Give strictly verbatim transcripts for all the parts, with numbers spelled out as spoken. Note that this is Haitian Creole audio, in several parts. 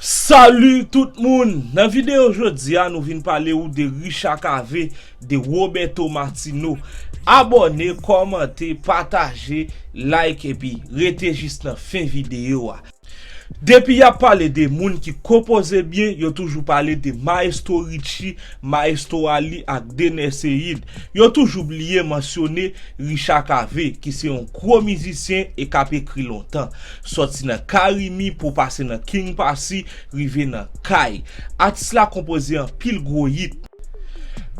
Salut tout moun! Nan videyo jodi a, nou vin pale ou de Richard Cavé, de Roberto Martino. Abòne, kòmante, pataje, like epi rete jis nan fen videyo a. Depi y ap pale de moun ki konpoze byen, yo toujou pale de Maestro Richie, Maestro Ali ak Dener Ceïde. Yo toujou bliye mansyone Richard Cavé, ki se yon gwo mizisyen e k ap ekri lontan. Sòti nan Carimi pou pase nan King Passy, rive nan Kay. Atis la konpoze anpil gwo hit.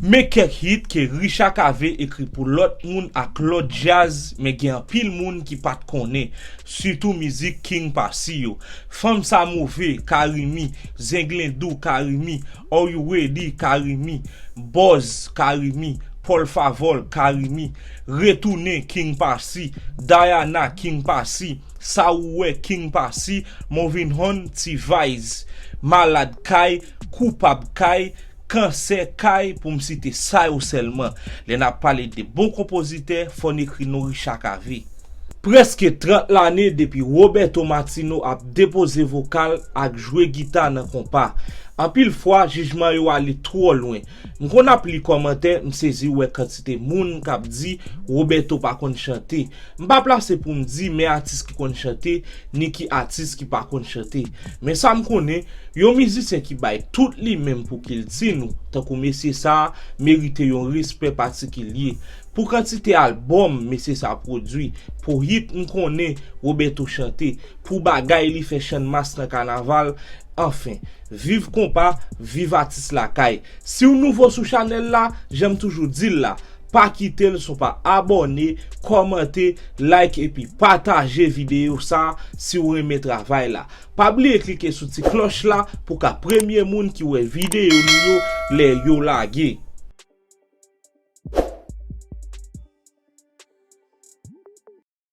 Men kèk hit ke Richard Cavé ekri pou lòt moun ak lòt djaz, men gen anpil moun ki pa t konnen, sitou mizik King Passy yo. Fanm sa move, Carimi, Zenglendou, Carimi, Are You Ready, Carimi, Bòz, Carimi, Paul Favol, Carimi, Retounen, King Passy, Diana, King Passy, Sa Ou Wè, King Passy, Moving On, T-Vice, Malad Kay, Koupab Kay, Kansè Kay, pou m site sa yo sèlman. Lè n ap pale de bon konpozitè, fò n ekri non Richard Cavé. Prèske trant lane depi Roberto Martino ap depoze vokal ak jwe gita nan konpa. Anpil fwa, jijman yo ale twò lwen. M konn ap li kòmantè, m sezi wè kantite moun k ap di Roberto pa konn chante. M pa plase pou m di men atis ki konn chante, ni ki atis ki pa konn chante. Men sa m konnen, yon mizisyen ki bay tout li menm pou kilti nou, tankou mesye sa a, merite yon respè patikilye. Pou kantite albòm mesye sa pwodui, pou hit m konnen Roberto chante, pou bagay li fè channmas nan kanaval, anfen, viv konpa, viv atis lakay. Si w nouvo sou chanèl la, jan m toujou di l la, pa kite l san w pa abòne, kòmante, like epi pataje videyo sa a si w renmen travay la. Pa bliye klike sou ti klòch la pou w ka premye moun ki wè videyo nou yo lè yo lage.